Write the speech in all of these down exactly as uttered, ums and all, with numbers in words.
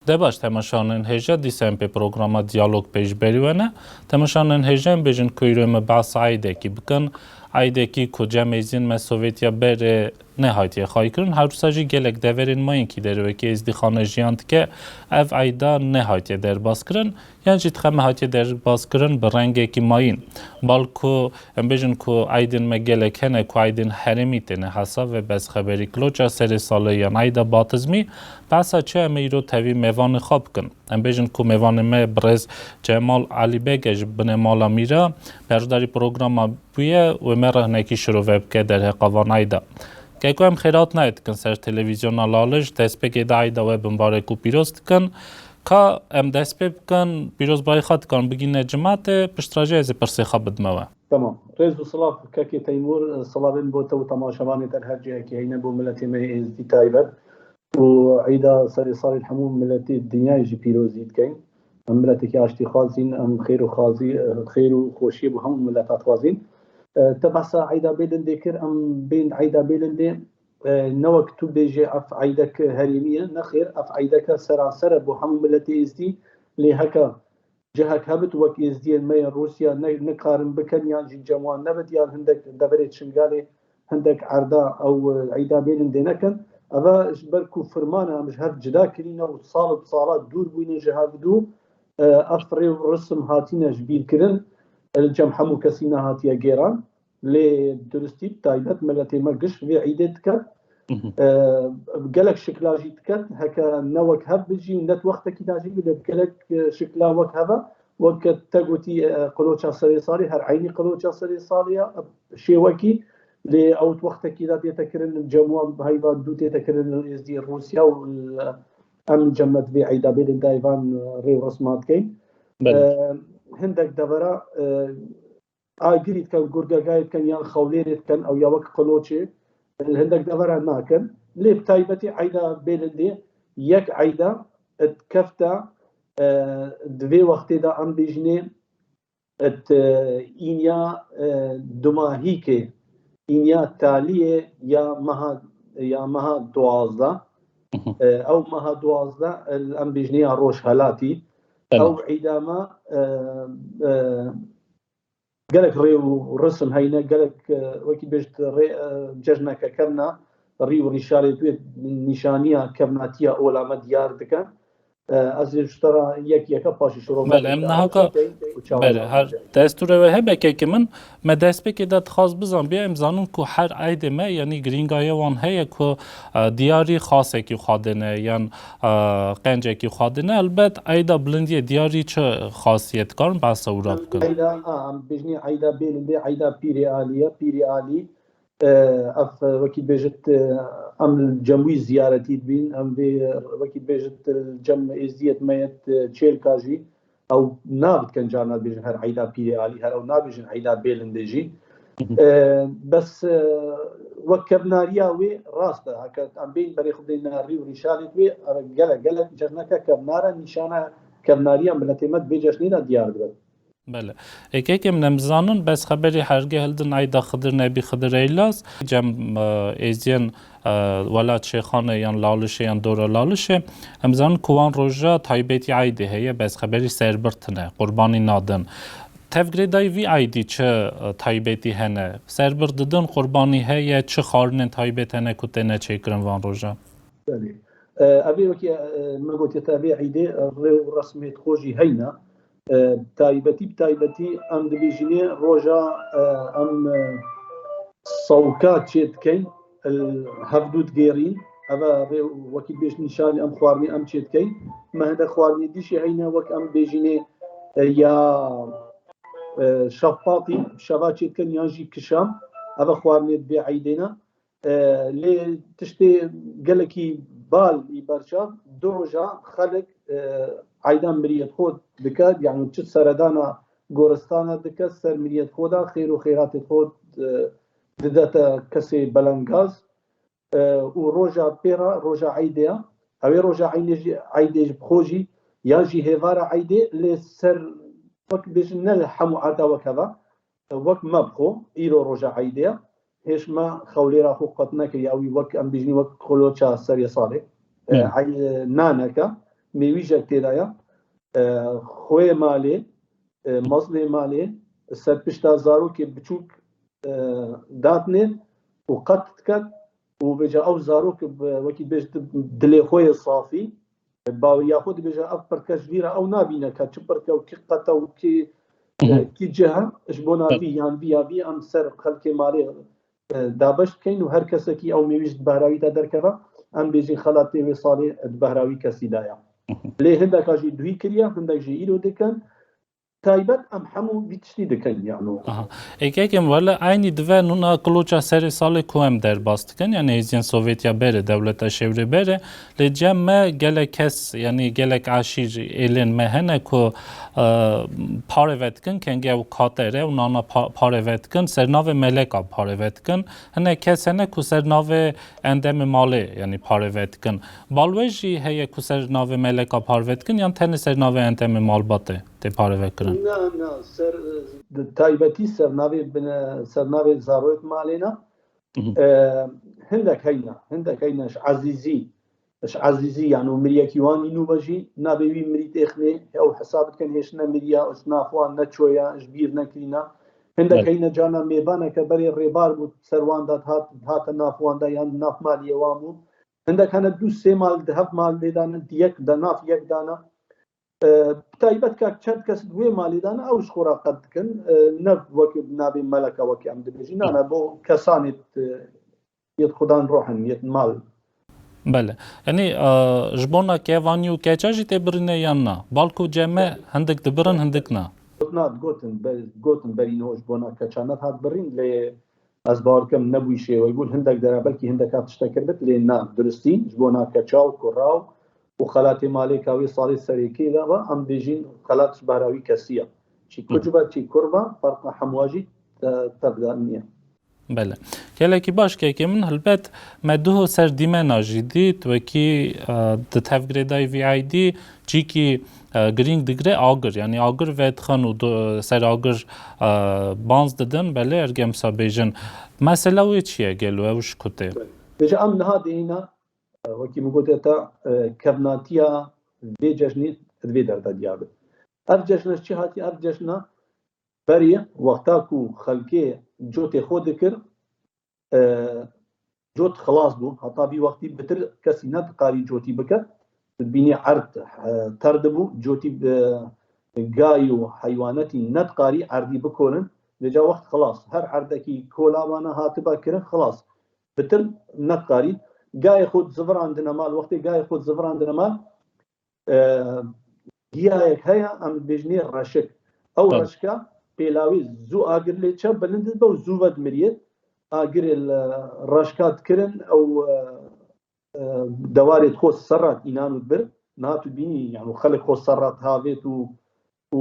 De baş, temaşanên hêja, dîsa em pê programa Diyalog pêş berî we ne. Temaşanên hêja, em bêjin ku îro me behsa eydekî bikin. Eydekî ku cem êzîn me Sovêtiya berê nehatiye xaykirin. Her wisa jî gelek deverên mayîn kî derê wekî êzdîxane jiyan dike, ev eyda nehatiye derbas kirin. Yan jî dixeme hatiye derbas kirin bi rengekî mayîn. Bal ku em bêjin ku eydên me gelek hene ku eydên herêmî têne hesab ve bes xeberî Kiloça Serê Salê yan eyda Batizmî, behsa çi em ê îro tevî mêvanê xwe bikin. Em bêjin ku mêvanê me birêz Cemal Elî Beg e ji binê mala Mîra, berdarî programa bûye û me re hinekî şirove bike derheqa van eyda. Keko, em xêrat nayê dikin ser televîzyona Lalij, destpêkê de eyda we bimbarek û pîroz dikin. Ka em dest pê bikin, pîrozbayî xwe dikan bigîne cimatê, piştre jî ez ê pirsê xwe bidime we. Tamam. Rêz û silav kekê Teymûr, silavên bo te û temaşevanê te li her cihekî heyne bo miletê me yê êzdî taybet. Û eyda serê salê li hemû miletê dinyayê jî pîrozî dikeyn. Em miletekî aştî xwazîn, em xêr û xwazî, xêr û xweşiyê bo hemû mileta dixwazîn. E, te behsa eyda Bêlindê kir, em bên eyda Bêlindê, e, ne wek tu bêjê ev eydek herêmî ye, nexêr, ev eydeke seranser e bo hemû miletê êzdî, lê heke cihek hebit wek êzdiyên me yên Rûsya ne, nikarin bikin yan jî cem wan nebit yan hindek deverê Çingalê hindek erda ew, e, eyda Bêlindê nekin. Eve ji ber ku firmana em ji hev cida kirîne û sal bi sala dûr bûyne ji hevdû, e, ev rê û risim hatine ji bîr kirin, e, li cem hemû kesî nehatiye gêran. Lê duristî bi taybet miletê me giş vê eydê diket. Mhm. E, gelek şikla jî diket. Heke ne wek hev bi jî, ne di wextekî de jî, lê gelek, e, şikla wek hev e. Wek te gotî, e, Qiloça Serê Salê, her eynî Qiloça Serê Salê ye, şêwekî. Lê ew di wextekî de tête kirin, cem wan heyva dû tête kirin li êzdî Rûsya û li, em cem me di vê eyda Bêlindê van, e, rê û resma dikeyn. Belê. E, hindek devera, e, agirî dikin, gurgegayê dikin yan xewlêrê dikin, ew ya wek qiloçê, li hindek devera nakin. Lê bi taybetî eyda Bêlindê yek eyda dikefta, e, di vê wextê de em bêjinê di, e, înya, e, dumahîkê, înya taliyê ya meha, ya meha duwazdeh. Mhm. E, ew meha duwazdeh, e, em bêjinê ya rojhelatî. Belê. Ew eyda me, e, e, gelek rê û risim heyne, gelek, e, wekî bêjt rê, e, cejneke kevna, rî û rîşalê wê nîşaniya kevnatiya ola me diyar dikin. E, ez ê ji te re yek yeke paşî şirove Belê, em nahaka, belê, her destûrê we hebe kekê min, me destpêkê de dixwaz bizanbiye, em zanin ku her eydê me, yanî girîngaya wan heye ku, e, diyarî xasekî xwe dene, yan, e, qencekî xwe dene. Elbet eyda bilindiyê diyarî çi xasiyet karin behsa wira bikin? Eyda, a, em bêjinê eyda Bêlindê, eyda Pîrê Alî ye, Pîrê Alî, e, ev, e, wekî bêjit, e, em li cem wî ziyaretî dibîn, em vê, e, wekî bêjit, e, cem êzdiyet me yet, e, Çêlka jî, ew nav dikin carna dibêjin her eyda Pîrê Alî, her ew nabêjin eyda Bêlindê jî. Hı hı. E, bes, e, wek kevnariya wê rast e, heke em bên berê xwe bideyne rî û rîşalê wê, e, gelek, gelek cejneke kevnar e, nîşana kevnariya miletê me di vê cejnê de diyar dibe. Belê. Ê kekê min, em zanin, bes xeberî hergê hildin eyda Xidir Nebî, Xidir Eylaz, cem, e, êziyên, e, welat Şêxanê yan Lalişê yan dora Lalişê, em zanin ku wan roja taybetî eydê heye, bes xeberî serbir tine, qurbanî nadin. Tevgirêdayî vî eydî çi, e, taybetî hene? Serbir didin, qurbanî heye, çi xwarinên taybet hene ku têne çêkirin van roja? Belê. E, evê wekî, e, min gotiye te, evê eydê, e, rê û resmê xwe jî heyne. E, taybetî, bi taybetî em dibêjinê roja, e, em, e, sewka çê dikeyn, e, hevdû digêrîn. Eve rê wekî bêj nîşanî em xwarinê em çê dikeyn. Me hinde xwarinê dî jî heyne wek em bêjinê, e, ya, e, şevpatî, şeva çê dikin yan jî kişam. Eve xwarinê di vê eydê ne. E, lê tiştê gelekî bal î berçav, du roja xelk, e, eyda miriyet xwe dike, yani çi seredana goristana dike, ser miriyet xwe de xêr û xêratê xwe, e, didete kesê belengaz, e, û roja pê re roja eydê ye. Ew ê roja eynê jî, eydê ji bi xwe jî, ya jî hêvara eydê, lê ser wek bêjin ne li hemû erda wek heva, wek me bi xwe, îro roja eydê ye. Hêj me xewlêra xwe qet nekiriye, ew wî wek em bêjinî wek xiloça serê salê. E, Hmm. ey, e, naneke. mêwîjek tê de ye. E, xwê malê, e, mezlê malê, ser pişta zarokê biçûk, e, datnê û qet diket û bêje ew zarok bi, wekî bêj di-, dilê xwe yê safî, baweriya xwe dibêje ev pirtke ji vî re ew nabîne ka çi pirtke û kî qet e û kî, e, kî cih e. Ji bona vî yan vî ya vî em ser xelkê malê, e, dabeş dikeyn û her kesekî ew mêwîj di behra wî de derkeve, em bêjî xelatê wê salê di behra wî kesî de ye. Lê hindeka jî duhî kiriye, hindek jî îro dikin. Taybet em hemû vî tiştî dikin, yano. Aha. Êkekên wele eynî dive nûna kiloça serê salê ku em derbas dikin, yanî hêziyên Sovyetiya berê, dewleta şêwrê berê, lê cem me gelek kes, yanî gelek eşîr êlên me hene ku, e, pareve dikin, kengê ew katere û nana pa-, pareve dikin, ser navê meleka pareve dikin. Hinek kes hene ku ser navê endemê malê, yanî pareve dikin. Balwê jî heye ku ser navê meleka parve dikin, yan tenê ser navê endemê malbatê tê parve kirin? Na, na, ser, di taybetî ser navê bine-, ser navê zarokê malê ne. Hı hı. E, hindek heyna, hindek heyna ji ezîzî, ji ezîzî, yani û miriyekî wan î nû ve jî navê wî mirî têxinê, ew hesab dikin hêşine miriya, ji nav wan neçoya, ji bîr nekirîna. Hindek Evet. heyne cana mêvaneke berê rêbar bû, ser wan de hat, hate nav wan de yan nav maliyê wan bû. Hindek hene du sê mal di hev mal lê dane, di yek de nav yek dane. E, bi taybet ka çend kes di wê malê dane, ew ji xwe re qet dikin. E, ne wek navê meleke wekî em dibêjin. Nane, bo kesanê, e, yêt xudan roh in, yêt mal. Bele. Yanî, e, ji bona kevanî û keça jî tê birîne yan na? Balku cem me hindik dibirin, hindik na. Gotina, gotin, be-, gotin berî niho ji bona keça nehat birîn, lê ez bawer dikim nebûyî şêweyî bûn. Hindek dera belkî hindeka tiştek kirbit, lê na, duristî ji bona keça û kura û xelatê malê ka wê salê serêkê de ve, em bêjîn xelat ji behra wî kesî ye. Çî Hı. kuc be, çî kur be, ferqa hemûa jî te-, tev de niye. Bele. Gelekî baş kekê min, helbet me duho ser dîmena jî dît, wekî, e, di tevgirêdayî vî eydî cîkî, e, girîng digire agir. Yanî agir vedixin û do-, ser agir, e, banz didin, belê ergem sa bêjin. Mesela wê çi ye gelo, ew ji ku tê? Bêje em niha dihêna, e, wekî min gotiye te, e, kevnatiya vê cejnê di vê derda diyar be. Ev cejne ji çi hatiye? Ev cejna berê wexta ku xelkê cotê xwe dikir, e, cot xilas bû. Heta vî wextî bitir kesî nedikarî cotî bike. Tu dibînî erd, e, ter dibû, cotî, e, gay û heywanetî nedikarî erdî bikorin. Vêca wext xilas. Her erdekî kola wana hatiba kirin, xilas. Bitir nedikarî. Gayê xwe zivirandine mal, wextê gayê xwe zivirandine mal, e, giyayek heye, em dibêjinê reşik. Ew Tabii. reşka pêlawê zû agir lê çe bilind dibe û zû ve dimiriyê. Agirê li reşka dikirin, ew, e, e, dewarê xwe serrat înan û dibir. Niha tu bînî, yani xelk xwe serrat havêt û, û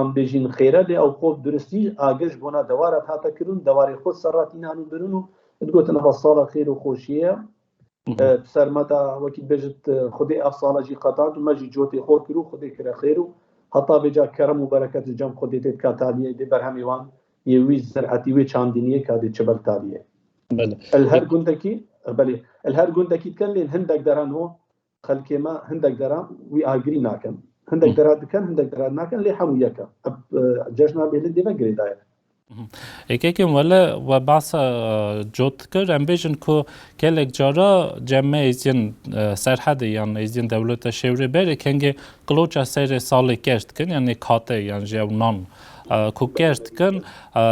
em bêjin xêre lê ew xwe duristî agir ji bona dewara hate kirin, dewarê xwe serrat înan û birin û digotin eva sala xêr û xweşiyê ye. Hı hı. E, bi ser me de wekî dibêjit, e, Xwedê ev sala jî qetand û me jî cotê xwe kir û Xwedê kire xêr û heta vêca kerem û bereket ji cem Xwedê tê dika taliyê dê berhemê wan yê wî zir'etî wê çandiniyê ka dê çi bel taliyê. Bele. El her gundekî, belê, el her gundekî dikin lê hindek deran ho xelkê me hindek deran wî agirî nakin. Hindek Hı. dera dikin, hindek dera nakin lê hemû yek e. Ev, e, cejna bêlindê ve girêdayî ye. Êkekên wele we behsa, e, cot dikir, em bêjin ku gelek cara cem me êziyên, e, serhedê yan êziyên dewleta şêwrê berê kengê qiloça serê salê keş dikin, yanî kate yan jî ew nan, e, ku keş dikin, e,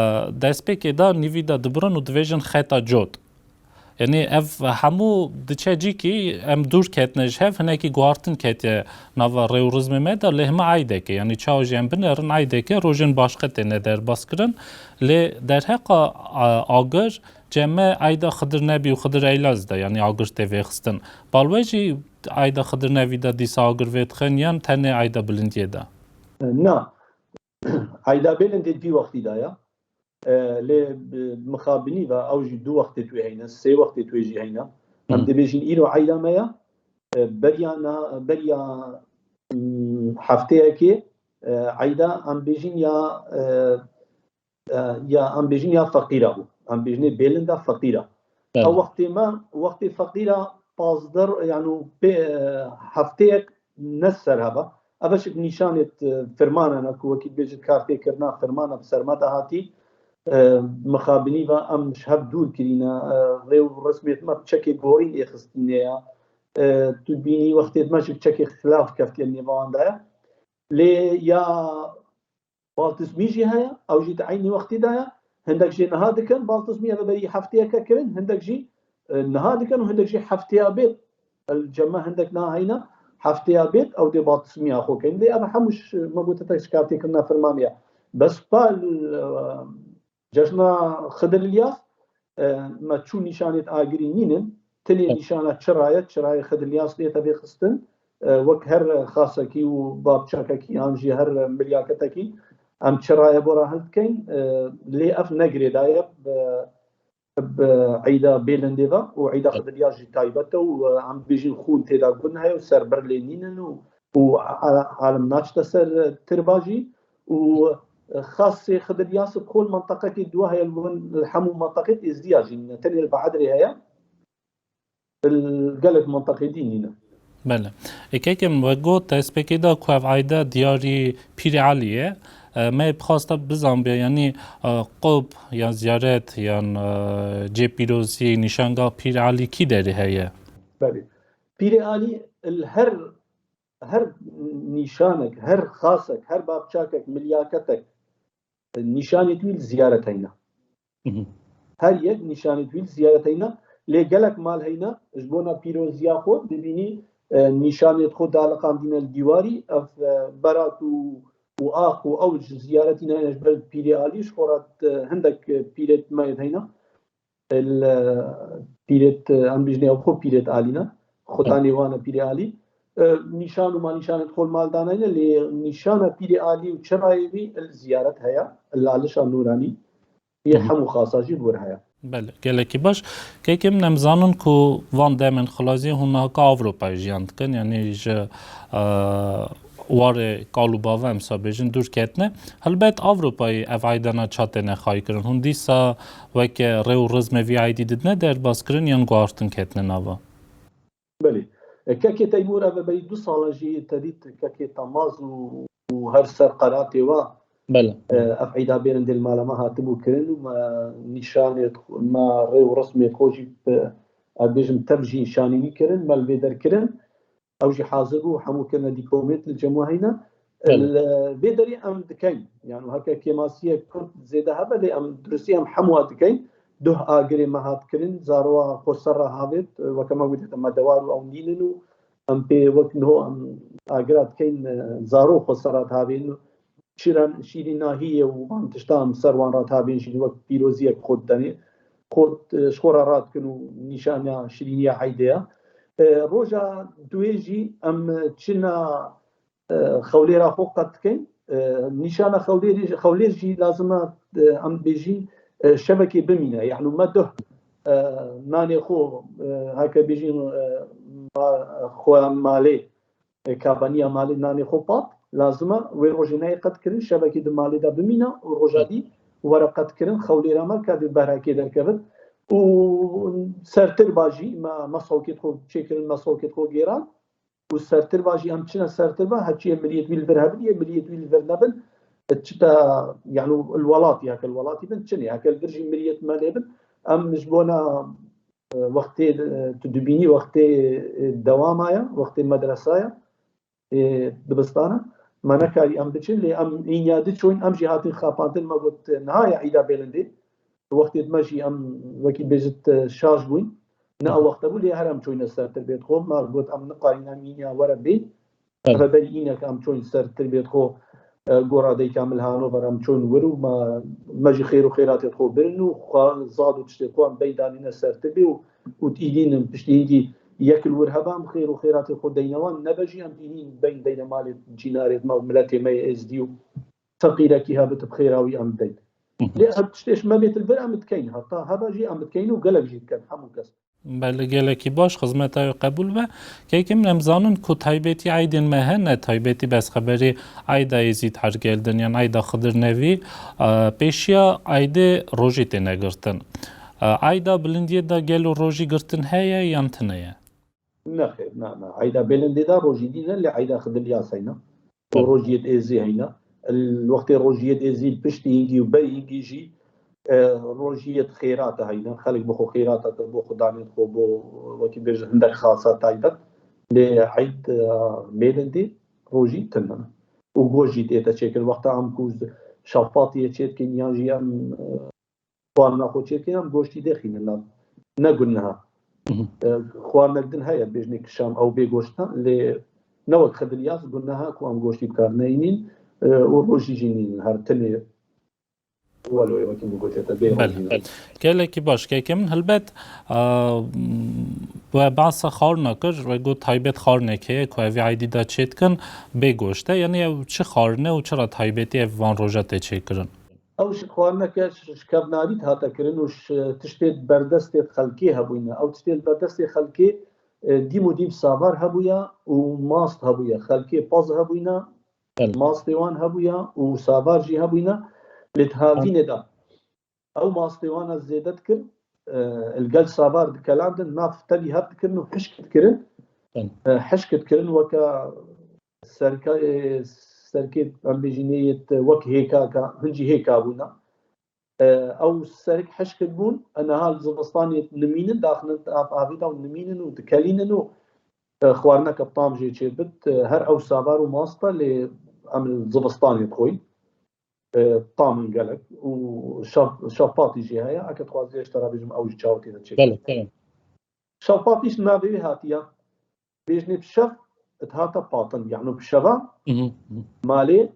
destpêkê de nîvî de dibirin û dibêjin xeta cot. Yanî ev hemû diçe cîkî em dûr ketine ji hev, hinekî guhartin ketiye nava rê û rizmê me de, lê hema eydeke, yanî çawa jî em binerin eydeke, rojên başqe têne derbas kirin. Lê derheqa, a, agir, cem me eyda Xidir Nebî û Xidir Eylaz de, yanî agir tê vêxistin. Bal we jî eyda Xidir Nebî de dîsa agir vêdixin yan tenê eyda bilindiyê de? Na. Eyda bêlindê di vî wextî de ya. E, lê, e, mixabinî ve ew jî du wextê tu heyne, sê wextê tu jî heyne. Em Hı. dibêjin îro eyda me ya, e, beriya na, beriya, mm, hefteyekê, e, eyda em bêjin ya, e, e, ya em bêjin ya feqîra bû. Em bêjinê bêlinda feqîra. Evet. Ew wextê me, wextê feqîra pazdeh, yani pê, e, hefteyek ne ser heva. Ev şik nîşanê, e, firmanan e ku wekî dibêjit kartêkirina firmana bi ser me de hatî. E, mixabinî ve em ji hev dûr kirîne, e, rê û resmêt me bi çekê gorîn êxistîne ya. E, tu dibînî wextê me jî bi çekê xilaf keftiye nêva wan de ye. Lê ya baltizmî jî heye, ew jî di eynî wextî de ye. Hindek jî niha dikin, baltizmî ev berî hefteyeke kirin, hindek jî, e, niha dikin û hindek jî hefteya bêt. El ceme hindek niha heyne, hefteya bêt, ew dê baltizmiya xwe kin. Lê ev hemû ş-, me gote te şikayetê kirina firmanê ye. Bes pa, e, Cejna Xidir İlyas, e, me çû nîşanêt agirî nînin. Tenê nîşana çira ye, çirayê Xidir İlyas lê tevê xistin. E, wek her xasekî û babçakekî yan jî her milyaketekî em çiraye bo re hildikeyn. E, lê ev ne girêdaye bi, bi eyda Bêlindê ve û eyda Xidir İlyas jî taybet e û, e, em bêjin xûn tê de gun heye û serbir lê nînin û û a-, alim naçite ser tirba jî û xasê Xidir Yasif xwe li menteqekê dua heye, li hemû menteqê êzdiya jî nîne, tenê li Beedrê heye, li gelek menteqê dî nîne. Belê. Ê, kekê min we got, destpêkê de ku ev eyde diyarî Pîrê Elî ye, e, me yê bixwasta bizanbiya, yanî, e, qub yan ziyaret yan, e, cê pîrozî, nîşanga Pîrê Elî kî derê heye? Belê. Pîrê Elî li her her nîşanek, her xasek, her babçakek, milyaketek nîşanê wî li ziyaret heyna. Hı hı. Her yek nîşanê wî li ziyaret heyna. Lê gelek mal heyna, ji bona pîroziya xwe dibînî, e, nîşanê xwe daliqandîne li dîwarî. Ev, e, berat û, û ax û ew ji ziyaretî neyne ji ber Pîrê Alî, ji xwe re, e, hindek, e, pîrêt me yê heyna. Li pîrêt, em bîjnê ew xwe pîrêt Alî ne. Xutanê wan e Pîrê Alî. E, nîşan û manîşanê xwe li mal danayne, lê nîşana Pîrê Alî û çirayê wî li ziyaret heye, li Alişa Nûranî. Yê hemû xasa jî li wir heye. Belê, gelekî baş. Kekê min em zanin ku van demên xulaziyê hûn nahka Ewropayê jiyan dikin, yanî ji, e, warê kal û bava em sa bêjin dûr ketine. Helbet Ewropayê ev eydana ça têne xayîkirin. Hûn dîsa weke rê û rizmê vî eydî didine derbas kirin yan guhartin ketine nava? Belê. E, kekê Teymûr ev berî du sala jî te dît kekê Temaz û, û her ser qeratê wa, Belê. e, ev eyda bêrindê li mala me hatibû kirin û me nîşanê xwe, me rê û rizmê xwe jî, e, ez bêjim tev jî şanînî kirin, me li vê der kirin. Ew jî hazir bû, hemû kirine dîkomêt li cem we heyne. Belê. Li vê derê em dikeyn. Yani heke kêmasiyek kurt zêde hebe lê em duristî em hemû dikeyn. Duh agirê me hat kirin, zarowa xweser re havêt, weke me gotê te me dewar û ew nînin û em pê wek niho em agira dikeyn, e, zaro xweser re havên. Şîran-, şîrînahiyê û van tiştan ser wan re tabên jî wek pîroziyek xwe didenê. Xwe, e, ji xwe re radikin û nîşana şîrîniya eydê ye. E, roja duê jî em çina, e, xewlêra xwe qet dikin. E, nîşana xewlêrê, xewlêr jî lazim e, e, em bêjîn, e, şevekê bimîne. Yani me duh, e, nanê xwe, e, heke bêjîn, e, ma-, xwe malê e, kabaniya malê nanê xwe pat, lazim e wê rojê neyê qetkirin, şevekê di malê de bimîne û roja dî were qetkirin, xewlêra me ka di berekê derkevin. Û sertirba jî me, me sawkêt xwe çêkirin, me sawkêt xwe gêran û sertirba jî em çine sertirba, heçiyê miliyet wî li vir hebin, yê miliyet wî li vir nebin, e, çi te, yani li welatî, heke li welatî bin, çinê, heke li vir jî miliyet me lê bin, em ji bona e, wextê, e, tu dibînî wextê, e, dewama ye, wextê medresa ye, e, dibistana. Me nekarî em biçin, lê em înya diçûn, em jî hatin xapandin, me got, e, niha ye Îda Bêlindê. Wextê me jî em wekî bêjit, e, şaş bûyn. Ne ew wexte bû, lê her em çûyne ser tirbêt xwe. Me got, em nikarîn em înya were bên. Ev berî înek em çûn ser tirbêt xwe, e, gora Deyka Milhano ver em çûn wir û me, me jî xêr û xêratê xwe birin û xwe zad û tiştê xwe em beyn danîne ser tirbê û, û dînin piştî hingî yek li wir heba em xêr û xêratê xwe deyne wan, nebe jî em dînin beyn deyne malê cînarê me û miletê me yê êzdî û feqîrekî hebit bi xêra wî em deyn. Lê ev tiştê ji me bêt li vir em dikeyn, heta heba jî em dikeyn û gelek jî dikin hemû kes. Belê, gelekî baş, xizmeta wê qebûl be. Kekê min, em zanin ku taybetî eydên me hene, taybetî bes xeberê eyda Êzîd Ergeldin yan eyda Xidir Nevî, e, pêşiya eydê rojî têne girtin. E, eyda bilindiyê de gelo rojî girtin heye yan tune ye? Nexêr, na, na. Eyda Bêlindê de rojî nîne, lê eyda Xidiliyas heyna. Û rojiyêt êzî heyna. Li wextê rojiyêt êzî li piştî hingî û berî hingî jî, e, rojiyêt xêrata heyna. Xelk bi xwe xêrata te, bo xwedanên xwe, bo, wekî bêje, hindek xasa taybet. Lê eyd, e, Bêlindê rojî tune ne. Û goşt jî tête çêkirin. Wexta em ku şavpatiyê çêdikin yan jî em, e, xwarina xwe çêdikin, em goştî dêxînin nav. Ne gunneha. E, xwarinek din heye, bêjinê kişam ew bê goşt e, lê ne wek Xidiliyas gunneha ku em goştî bi kar neyînîn, e, û rojî jî nînin her tinê. Welo wekî min gotiye te bê Belê, rojî belê. Gelekî baş, kekê min helbet, a, we behsa xwarina kir, we got taybet xwarinek heye ku evî eydî de çêdikin, bê goşt e. Yanî ew çi xwarine û çira taybetî ev van roja tê çêkirin? Ew ji xwarineke ji, ji kevnarî hate kirin û ji tiştê berdestê xelkê hebûyne. Ew tiştê li berdestê xelkê, e, dîm û dîm savar hebûye û mast hebûye. Xelkê paz hebûyne, Belê. Mastê wan hebûye û savar jî hebûyne. Lê di havînê de ew mastê wan ez zêde dikir, e, li gel savar dikelandin, nav tevî hev dikirin û hişk dikirin. Belê. E, hişk dikirin weke serka-, e, serkê, em bêjî nê yê wek hêkaka, hin jî hêka bûna. E, ew serik hişk bûn, e, niha li zivistanê nimînin, daxinin av-, avê de û nimînin û dikelînin û, e, xwarineke tam jê çêdibit. E, her ew savar û mast e, lê em li zivistanê dixwin. E, tam in gelek û şaf-, şafpatî jî heye. Eke dixwazî ez ji te re bêjim, ew jî çawa tê de çêkir. Belê, belê. Şafpatî jî navê wê hatiye. Bêjinê bi şev dihate patin. Yanî bi şeva Hı hı, hı. Malê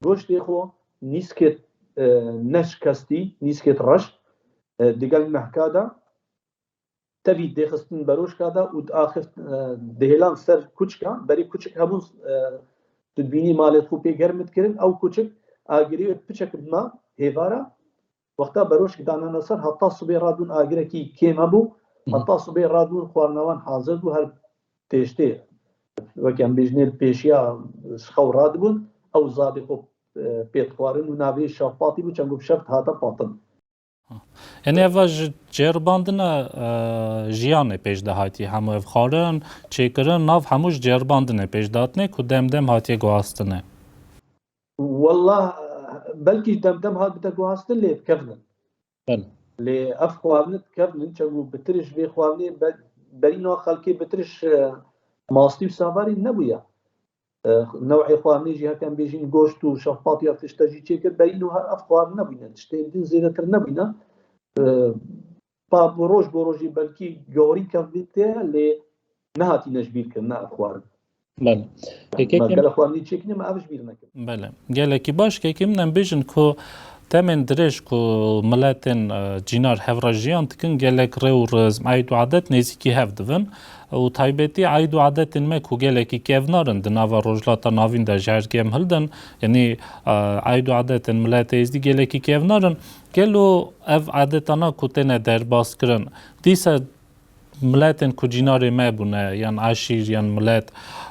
goştê xwe nîskêt, e, neşkestî, nîskêt reş, e, digel mehka de tevî dêxistin beroşka de û diaxift, e, dihêlan ser kuçika, berî kuçik hebûn, e, tu dibînî malê xwe pê germ dikirin, ew kuçik agirê piçek dima hêvara, wexta beroşk danane ser, heta sibê radibûn agirekî kêm hebû, Hı hı. Heta sibê radibûn xwarina wan hazir bû, her têştê, wek em bêjinê li pêşiya ji xew radibûn, ew zadê xwe, e, pê dixwarin û navê şafpatî bû, çend ku bi şev dihate patin. Yanî eva ji cêribandina, e, jiyanê pêş de hatî, hemû ev xwarin çêkirin, nav hemû ji cêribandinê pêş de hatine ku dem dem hatiye guhastine. Wallah, belkî dem dem hat bite guhastin lê dikevnin. Belê. Lê ev xwarin dikevnin, çend ku bitir ji vê xwarinê be-, berî niha xelkê bitir ji, e, mastî û savarî nebûye. E, new'ê xwarinê jî heke em bêjin goşt û şafpatiya tişte jî çêkir, berî niha ev xwarin nebûne. Tiştên din zêdetir nebûne. E, pa bi roj bo rojî belkî gorî kevbîte lê nehatîne ji bîr kirin, ne ev xwarin. Belê. Peki, me gele xwarinî çêkirî, me ev ji bîr nekir. Belê. Gelekî baş, kekê min em bêjin ku demên dirêj ku miletên, e, cînar hevra jiyan dikin, gelek rê û rizm, eyd û adet nêzîkî hev dibin. Û taybetî eyd û adetên me ku gelekî kevnar in di nava Rojhilata Navîn de ji hergê em hildin, yanî, e, eyd û adetên miletê êzdî gelekî kevnar in. Gelo ev adetana ku têne derbas kirin, dîsa miletên ku cînarê me bûne, yan eşîr, yan milet,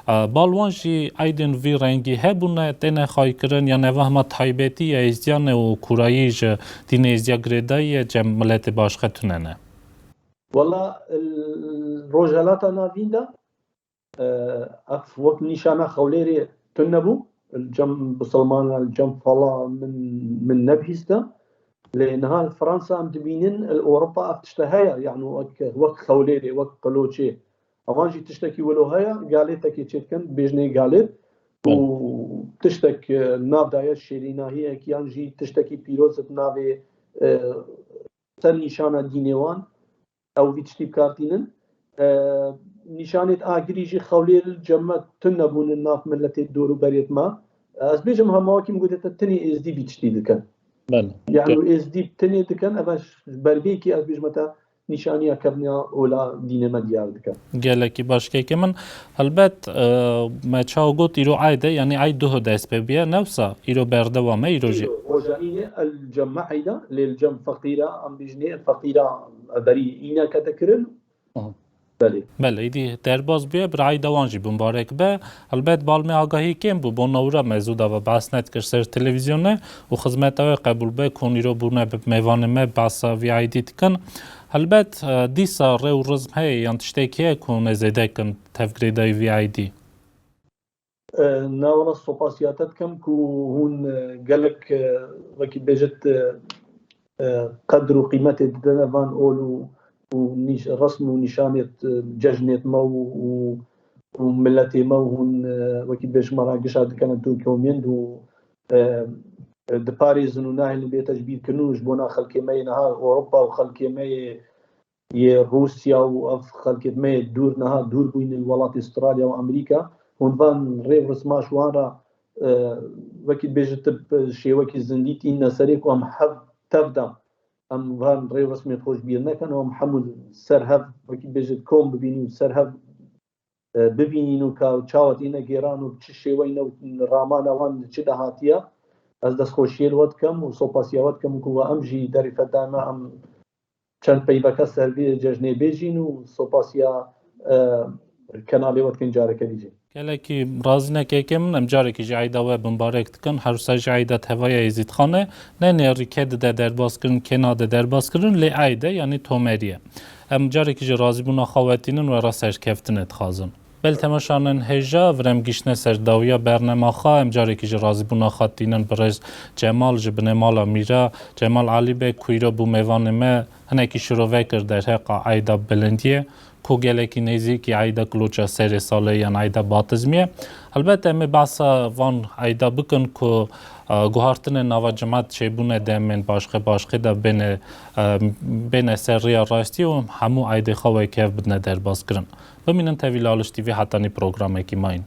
e, bal wan jî eydên vî rengî hebûne, têne xaykirin, yan eva hema taybetî ya êzdiyan e û kûrayî ji dînê êzdiya girêdayî ye, cem miletê başqe tune ne? Wela, li Rojhelata Navîn de, e, ev wek nîşana xewlêrê tune bû. Li cem bisilmanan, li cem fala min, min nebihîste. Lê niha li Fransa em dibînin, li Ewropa ev tişte heye. Yanî wek, wek xewlêrê, wek qiloçê. Evan jî tiştekî wilo heye, galêtekê çêdikin, bêjinê galêt. Û Belê. Tiştek, e, nav daye şêrînahiyek yan jî tiştekî pîroz bi navê, e, ser nîşana dînê wan, ew vî tiştî bi kar tînin. E, nîşanêt agirî jî xewlêr cem me tune bûnin nav miletê dor û berêt me. Ez bêjim hema wekî min gote te tinê êzdî vî tiştî dikin. Belê. Yanî Ge- êzdî tinê dikin, ev ji berbêkî ez bêjime te nîşaniya kevniya ola dînê me diyar dike. Gelekî baş kekê min. Helbet, e, me çawa got îro eyd e, yanî eyd duho dest pê bûye, ne wisa îro berdewam e, îro jî. Îro roja înê el cem me eyd e, lê li cem feqîra, em bêjinê feqîra berî îneke dikirin. Aha. Belê. Belê, îdî derbas bûye, bi rayî dewan jî bimbarek be. Helbet balmê agahî kêm bû, bona wira me zû dava behs nedikir ser televîzyonê û xizmeta wê qebûl be, ku hûn îro bûne bi mêvanê me behsa V I D dikin. Helbet, e, dîsa rê û rizm heye yan tiştekî heye ku hûn ê zêde kin tevgirêdayî V I D? E, na wela sopasiya te dikim ku hûn, e, gelek, e, wekî bêjit, e, e, qedr û qîmetê didine van ol û, û nîş-, resm û nîşanêt, e, cejnêt me û, û, û miletê me û hûn, e, wekî bêjim me re gişa dikene du komên û, e, e, diparêzin û nahêlin bê tecbîrkirin û ji bona xelkê me yê niha Ewropa û xelkê me yê yê Rûsya û ev xelkê me yê dûr niha dûr bûyîne li welatê Australya û Amerîka. Hûn van rê û risma ji wan re, e, wekî bêjit bi şêwekî zindî tînine serê ku em hev tev de em van rê û rismê xwe ji bîr nekin û em hemû ser hev wekî bêjit kom bibînin û ser hev, e, bibînin û ka çawa tîne gêran û bi çi şêweyî ne û ramana wan li çi de hatiye. Ez destxweşiyê li we dikim û sopasiya we dikim ku we em jî derî fedayê me em çend peyveke ser vê cejnê bêjîn û sopasiya, e, kenalê we dikin careke dî jî. Gelekî razî ne kekê min, em carekî jî eyda we bimbarek dikin. Her wisa jî eyda tevaya Êzîdxan e. Ne nêrî kê dide derbaskirin, kê nade derbaskirin, lê eyd e, yanî tomerî ye. Em carekî jî razîbûna xwe we tînin, we re serkeftinê dixwazin. Belê temaşanên hêja, vir em gihîştine ser dawiya bernema xwe, em carekî jî razîbûna xwe tînin birêz Cemal ji binê mala Mîra, Cemal Alî Beg, ku îro bû mêvanê me, hinekî şirove kir derheqa eyda bilindiyê, ku gelekî nêzîkî eyda Kiloça Serê Salê yan eyda Batizmiyê. Helbet em ê behsa van eyda bikin ku, e, guhartinên nava cimat çêbûne demên başqe başqe de bêne, e, bêne ser riya rastî û hemû eydê xwe wekhev bidine derbas kirin. Bimînin tevî Laliş T V hetanî programekî mayîn.